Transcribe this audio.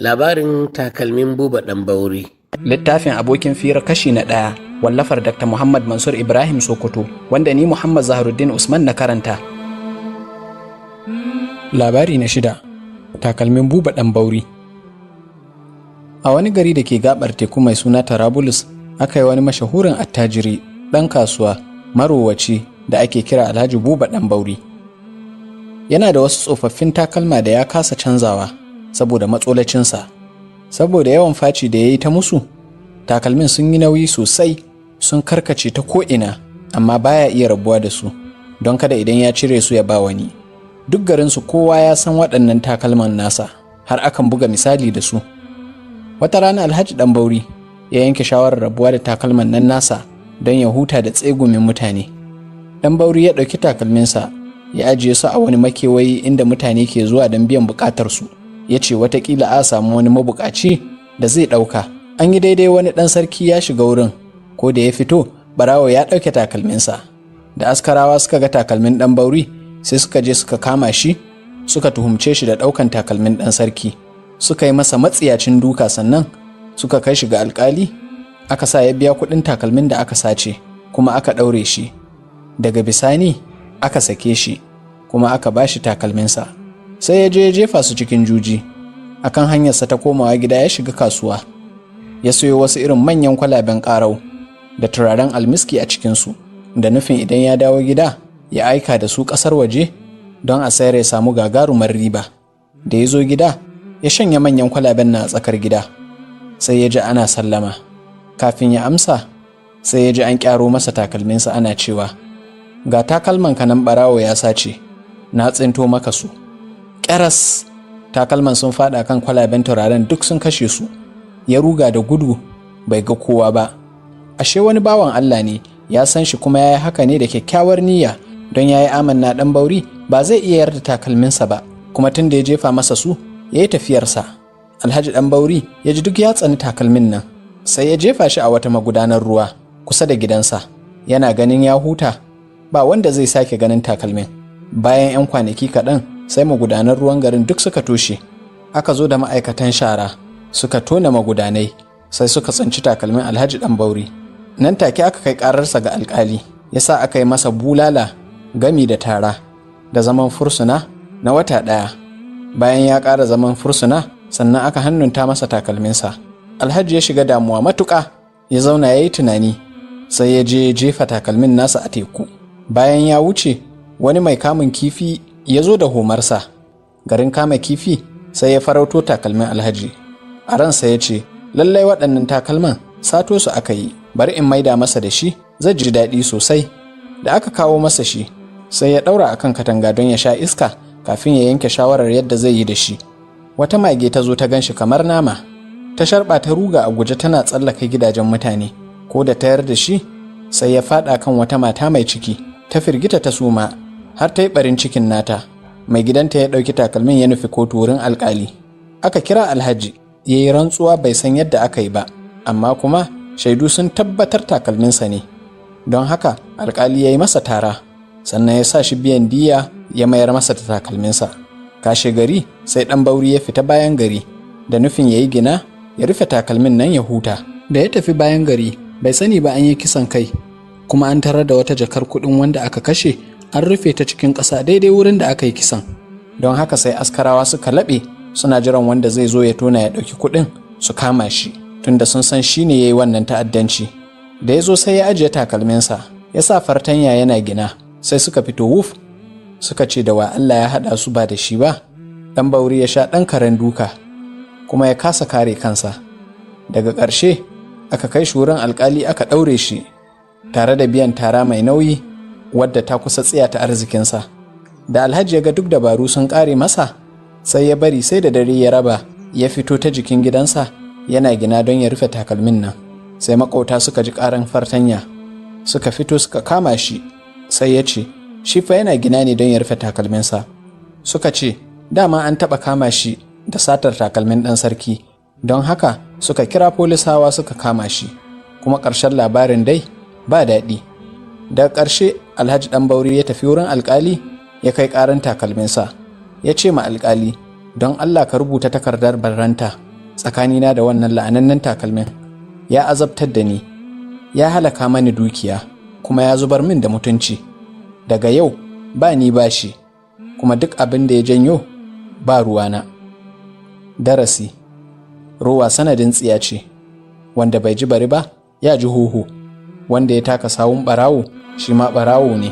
Labarin takalmin Buba Ɗan Bauri. Littafin Abokin Fira kashi na 1, wallafar Dr. Muhammad Mansur Ibrahim Sokoto, wanda ni Muhammad Zaharuddin Usman na karanta. Labari na 6, Takalmin Buba Ɗan Bauri. A wani gari da ke gabar teku mai suna Tarabulus, aka yi wani mashahurin attajiri, ɗan kasuwa, marowaci da ake kira Alhaji Buba Ɗan Bauri. Yana da wasu tsofaffin takalma da ya kasa canzawa saboda matsolacinsa. Saboda yawan faci da ya yi ta musu, takalmin sun yi nauyi sosai, sun karkace ta ko'ina, amma baya iya rabuwa da su, don kada idan ya cire su ya ba wani. Duk garinsu kowa ya san waɗannan takalman nasa, har akan buga misali da su. Wata rana Alhaji Ɗan Bauri ya yanke shawarar rabuwa da takalman nan nasa don ya huta da tsegumin mutane. Ɗan Bauri ya ɗauki takalminsa ya ajiye su a wani makewayi inda mutane ke zuwa don biyan buƙatarsu. Ya ce watakila a samu wani mabukaci da zai ɗauka. An yi daidai, wani ɗan sarki ya shiga wurin, ko da ya fito, ɓarawo ya ɗauke takalminsa. Da askarawa suka ga takalmin Ɗan Bauri, sai suka je suka kama shi, suka tuhumce shi da ɗaukan takalmin ɗan sarki. Suka yi masa matsiyacin duka, sannan suka kai shi ga alkali, aka sa ya biya kuɗin takalmin da aka sace, kuma aka ɗaure shi. Daga bisani aka sake shi, kuma aka ba shi takalminsa. Sai ya je ya jefa su cikin juji. Akan hanyarsa ta komawa gida, ya shiga kasuwa, ya sayo wasu irin manyan kwalaben ƙarau da turaren almiski a cikinsu, da nufin idan ya dawo gida ya aika da su ƙasar waje don a sayar ya samu gagarumar riba. Da ya zo gida, ya shanya manyan kwalaben na a tsakar gida, sai ya ji ana sallama. Kafin ya amsa, sai ya ji an ƙyaro masa takalminsa, ana cewa, "Ga takalman ka nan ɓarawo ya sace, na tsinto maka su." Ƙyaras takalman sun faɗa kan kwalaben turaren, duk sun kashe su. Ya ruga da gudu, bai ga kowa ba. Ashe wani bawan Allah ne ya san shi, kuma ya yi haka ne da kyakkyawar niyya, don ya yi amanna Ɗan Bauri ba zai iya yarda takalminsa ba. Kuma tun da ya jefa masa su ya yi tafiyarsa, Alhaji Ɗan Bauri ya ji duk ya tsani takalmin nan, sai ya jefa shi a wata magudanar ruwa kusa da gidansa, yana ganin ya huta, ba wanda zai sake ganin takalmin. Bayan 'yan kwanaki kaɗan, sai magudanar ruwan garin duk suka toshe. Aka zo da ma'aikatan shara suka tona magudanai, sai suka tsinci takalmin Alhaji Ɗan Bauri. Nan take aka kai ƙararsa ga alƙali, ya sa aka yi masa bulala gami da tara da zaman fursuna na wata 1. Bayan ya ƙara zaman fursuna, sannan aka hannunta masa takalminsa. Alhaji ya shiga damuwa matuƙa, ya zauna ya yi tunani, sai ya je jefa takalmin nasa a teku. Bayan ya wuce, wani mai kamun kifi ya zo da homarsa. Garin kama kifi, sai ya farauto takalmin Alhaji. A ransa ya ce, "Lallai waɗannan takalman sato su aka yi, bari in maida masa da shi, zai ji daɗi sosai." Da aka kawo masa shi, sai ya ɗaura a kan katanga don ya sha iska kafin ya yanke shawarar yadda zai yi da shi. Wata mage ta zo ta gan shi kamar nama, ta sharɓa, ta ruga a guje tana tsallaka gidajen mutane. Ko da tayar da shi, sai ya faɗa kan wata mata mai ciki. Ta firgita, ta suma har ta yi ɓarin cikin nata. Mai gidanta ya ɗauki takalmin ya nufi kotu wurin alƙali. Aka kira Alhaji, ya yi rantsuwa bai san yadda aka yi ba, amma kuma shaidu sun tabbatar takalminsa ne. Don haka alƙali ya yi masa tara, sannan ya sa shi biyan diya, ya mayar masa da takalminsa. Kashe gari, sai Ɗan Bauri ya fita bayan gari da nufin ya yi gina ya rufe takalmin nan ya huta. Da ya tafi bayan gari, bai sani ba an yi kisan kai, kuma an tarar da wata jakar kuɗin wanda aka kashe an rufe ta cikin ƙasa daidai wurin da aka yi kisan. Don haka sai askarawa suka laɓe suna jiran wanda zai zo ya tona ya ɗauki kuɗin, su kama shi, tunda sun san shi ne ya yi wannan ta'addanci. Da ya zo, sai ya ajiye takalminsa, ya sa fartanya yana gina. Sai suka fito wuf, suka ce da wa Allah ya haɗa su ba da shi ba. Ɗan Bauri ya sha ɗan karen duka, kuma ya kasa kare kansa. Daga ƙarshe aka kai shi wurin alƙali, aka ɗaure shi tare da biyan tara mai nauyi wadda ta kusa tsiyata arzikinsa. Da Alhaji ya ga duk dabaru sun ƙare masa, sai ya bari sai da dare ya raba, ya fito ta jikin gidansa yana gina don ya rufe takalmin nan. Sai maƙota suka ji ƙaran fartanya, suka fito suka kama shi. Sai ya ce shi fa yana gina ne don ya rufe takalminsa. Suka ce dama an taɓa kama shi da satar takalmin ɗan sarki. Don haka suka kira polisawa suka kama shi. Kuma ƙarshen labarin dai ba daɗi. Daga ƙarshe Alhaji Ɗan Bauri ya tafi wurin alƙali, ya kai ƙaran takalminsa. Ya ce ma alƙali, "Don Allah ka rubuta takardar barranta." Tsakanina da wannan la'anannen takalmin ya azabtar da ni, ya halaka mani dukiya, kuma ya zubar min da mutunci. Daga yau ba ni ba shi, kuma duk abin da ya janyo ba ruwana. Darasi: rowa sanadin tsiya ce, wanda bai ji bari ba ya ji huhu, wanda ya taka sawun ɓarawo shi ma ɓarawo ne.